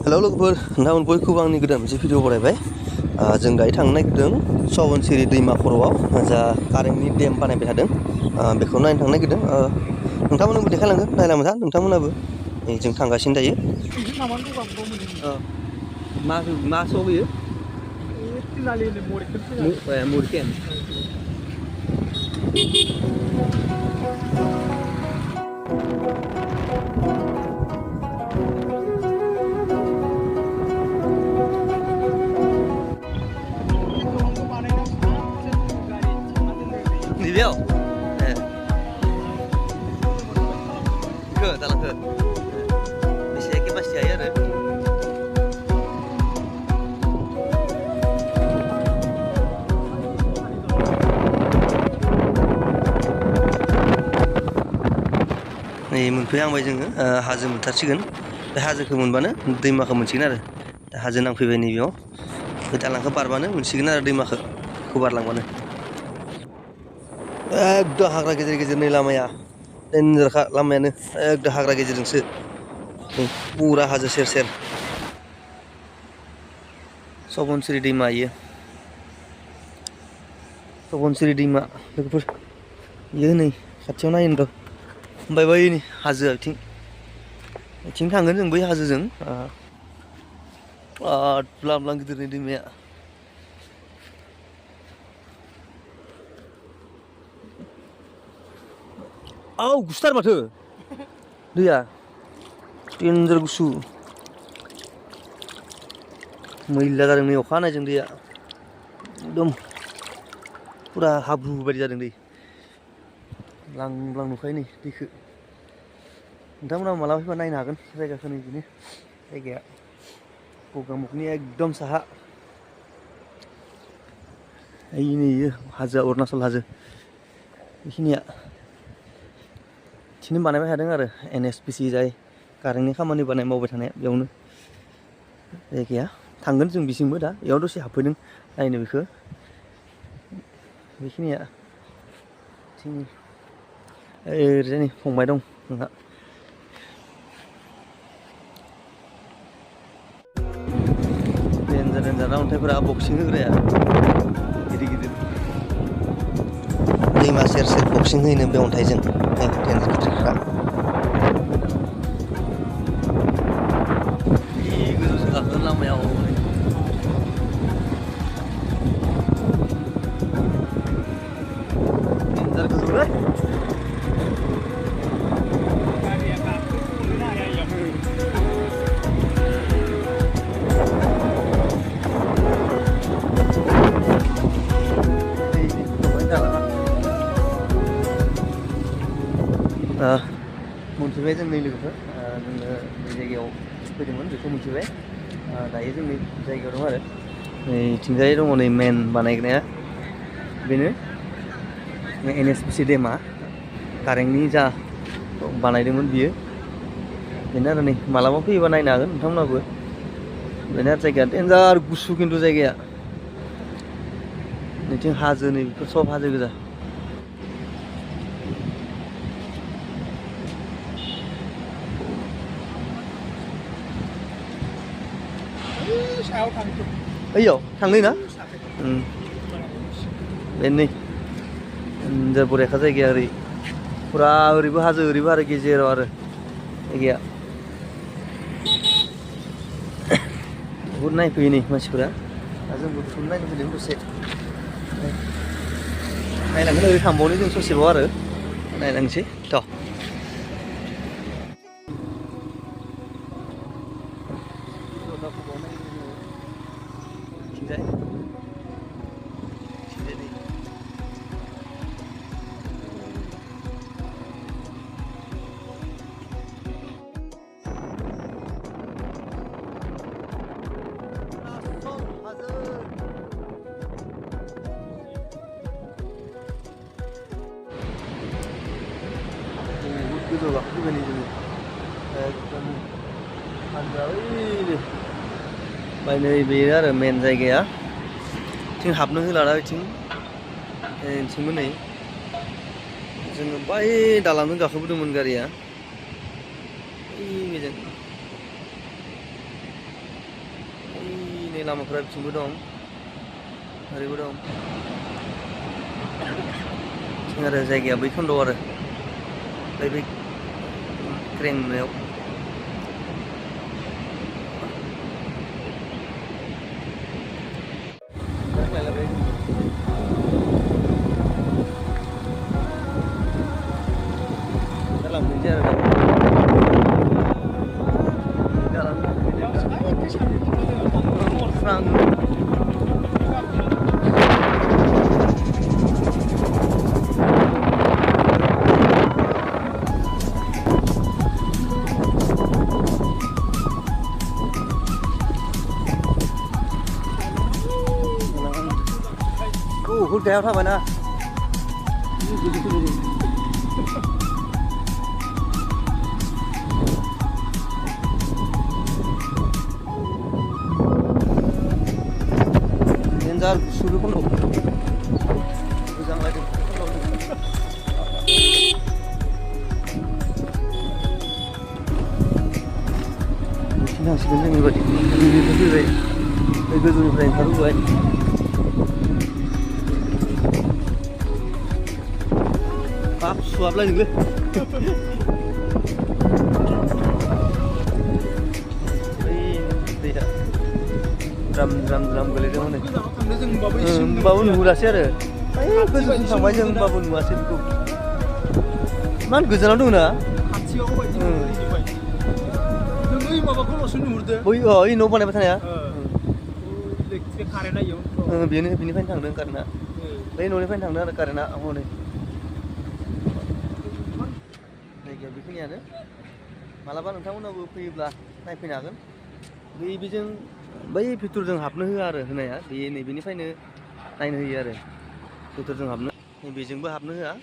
Hello लोगोफोर, नोंथांमोन बयखौबो आंनि गोदान मोनसे भिडिअ बरायबाय। जों दायो थांनो नागिरदों सबनसिरि दैमा खर'आव जा कारेन्टनि डेम बानायबाय थादों, बेखौ नायनो थांनो नागिरदों। नोंथांमोननोबो देखायलांगोन, नायलांबाय था नोंथांमोनाबो। जों थांगासिनो दायो। मा सौ बेयो? मुरकेन। नैबेयाव दालांखो बेसे केपासिटि हायो आरो नै मोनफैहांबाय जोङो। हाजो मोनथारसिगोन। बे हाजोखौ मोनबानो दैमाखौ मोनसिगोन आरो दा हाजो नांफैबाय नैबेयाव। बे दालांखौ बारबानो मोनसिगोन आरो दैमाखौ, बेखौ बारलांबानो। एकदम हाग्रा गेजेर गेजेर नै लामाया देन्जारखा, लामायानो एकदम हाग्रा गेजेरजोंसो। नै पुरा हाजो सेर सेर सबनसिरि दैमा इयो। सबनसिरि दैमा लोगोफोर, इयो नै खाथियाव नायनो र'। ओमफ्राय बै नै हाजोआ बिथिं थांगोन जों बै हाजोजों। ब्लां ब्लां गिदिरनि दैमाया। गुसुथार माथो दैया, देन्जार गुसु। मैला जादों नै अखा हानायजों दैया एकदम पुरा हाब्रु बायदि जादों दै। ब्लां ब्लां नुखायो नै दैखो। नोंथांमोनाबो मालाबा फैबा नायनो हागोन जायगाखौ। नै बिदिनो जायगाया गगामुखनि एकदम साहा। नै इयो हाजोआ अरुणाचल हाजो बेखिनिया। बिथिंनो बानायबाय थादों आरो NHPC जाय कारेन्टनि खामानि मावबाय थानाया, बेयावनो जायगाया। थांगोन जों बिसिंबो दा, बेयाव दसे हाबफैदों नायनो बेखौ। बेखिनिया ओरैजाय नै फंबाय दं जोंहा। देन्जार देन्जार ना अन्थाइफोरा, बक्सिं होग्राया गिदिर गिदिर। दैमा सेर सेर बक्सिं होयोनो बे अन्थाइजों, देन्जार गिदिरफ्रा। गोजौसो गाखोगोन लामायाव। देन्जार गोजौलै। मोनफैबाय जों नै लोगोफोर। जोङो बे जायगायाव फैदोंमोन, बेखौ मोनफैबाय। दायो जों नै जायगायाव दं आरो नैथिंजाय दङ नै मेन बानायग्राया बेनो NHPC डेमा। कारेन्टनि जा बानायदोंमोन बियो बेनो आरो। नै मालाबा फैयोबा नायनो हागोन नोंथांमोनाबो। बेनो आरो जायगाया देन्जार गुसु, खिन्थु जायगाया नैथिं हाजो, नै बेफोर सब हाजो गोजा। ओइयाव थांनो ना? बे नै देन्जार बरियाखा जायगाया। ओरै पुरा ओरैबो हाजो ओरैबो आरो गेजेराव आरो जायगाया। बहुद नायफैयो नै मानसिफोरा। दा जोंबो बेखौनो नायनो फैदों दसे। नायलांगोन, ओरै थांबावनो जों ससेबाव आरो नायलांसै थ'। गोजौ गाखोफैबाय नै जोङो एकदम हाजोआ ओइनो। ओमफ्राय नै बेयो आरो मेन जायगाया। बिथिं हाबनो होला दा, बिथिंबो नै जोङो बै दालांजों गाखोबोदोंमोन गारिया। बेजों लामाफोरा बिथिंबो दं ओरैबो दं आरो जायगाया बै खन्द'आव आरो बै क्रेन नुनायाव Huruf apa mana? Enjar suruh kono. Ujang lagi. Sini sebenarnya ini badi. Ini betul baik. Betul betul baik. Harus baik. Pap suap lagi dulu. Tidak. Drum goledong mana? Bawa nulasnya ada. Betul sama aja bawa nulasnya itu. Man gujalan dulu na? Ini no mana betul ya? Bini fan thang deng karena. Lain no fan thang deng karena apa nih? बेखिनियानो मालाबा नोंथांमोनाबो फैयोब्ला नायफैनो हागोन बेजों बै भितरजों हाबनो होआ आरो होनाया बे नैबेनिफ्रायनो नायनो होयो आरो भितरजों हाबनो नैबेजोंबो हाबनो होआ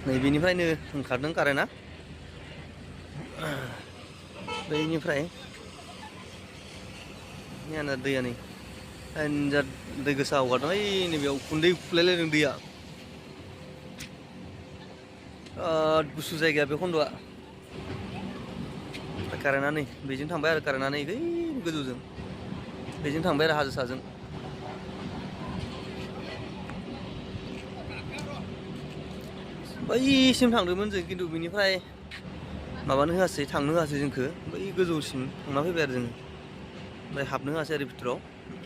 नैबेनिफ्रायनो ओंखारदों कारेन्टआ बैनिफ्राय नियाना दैया नै एन्जार दै गोसा हगारदों ओइ नैबेयाव उखुन्दै खुलायलायदों दैया गुसु जायगाया बे खन्द'आ कारेन्टआ नै बेजों थांबाय आरो कारेन्टआ नै बै गोजौजों बेजों थांबाय आरो हाजो साजों बैसिम थांदोंमोन जों खिन्थु बेनिफ्राय माबानो होआसै थांनो होआसै जोंखौ बै गोजौसिम थांना फैबाय आरो जोङो ओमफ्राय हाबनो होआसै आरो भितराव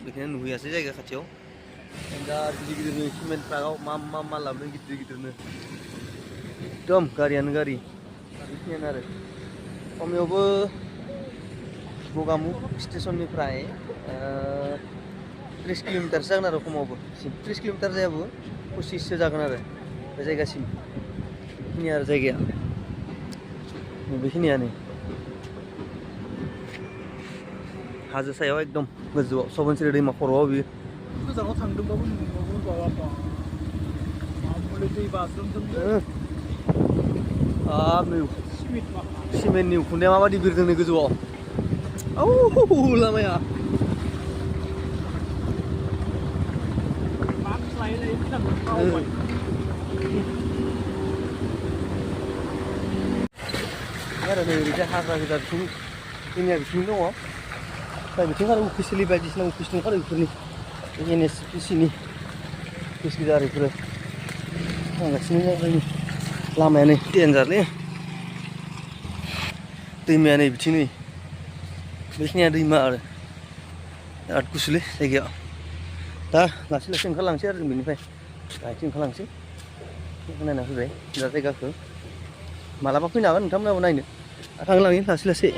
बेखायनो नुहैयासै जायगा खाथियाव दा गिदिर गिदिरनो सिमेन्ट ट्राकआव मा लाबोदों गिदिर गिदिरनो एकदम गारियानो गारि बेखिनियानो आरो खमावबो गगामुख स्टेसननिफ्राय 30 किल'मिटारसो जागोन आरो खमावबो 30 किल'मिटार जायाबो 25सो जागोन आरो बे जायगासिम बेखिनि आरो जायगाया बेखिनियानो हाजो सायाव एकदम गोजौआव सबनसिरि दैमा खर'आव बियो गोजानाव थांदोंबाबो सिमेन्टनि उखुन्दैया माबादि बिरदों नै गोजौआव लामाया आरो नै ओरैजाय हाग्रा गोजा बिथिं जोंनिया बिथिं दङ ओमफ्राय बिथिं आरो अफिसियेलि बायदिसिना अफिस दंखारो बेफोरनि NHPC नि अफिस गोजा आरो बेफोरो थांगासिनो जाबाय लामाया नै डेन्जारलै दैमाया नै बिथिं नै बेखिनिया दैमा आरो बिराद गुसुलै जायगाया दा लासै लासै ओंखारलांसै आरो जों बेनिफ्राय गाहायथिं ओंखारलांसै नायना फैबाय दा जायगाखौ मालाबा फैनो हागोन नोंथांमोनाबो नायनो थांलांनि लासै लासै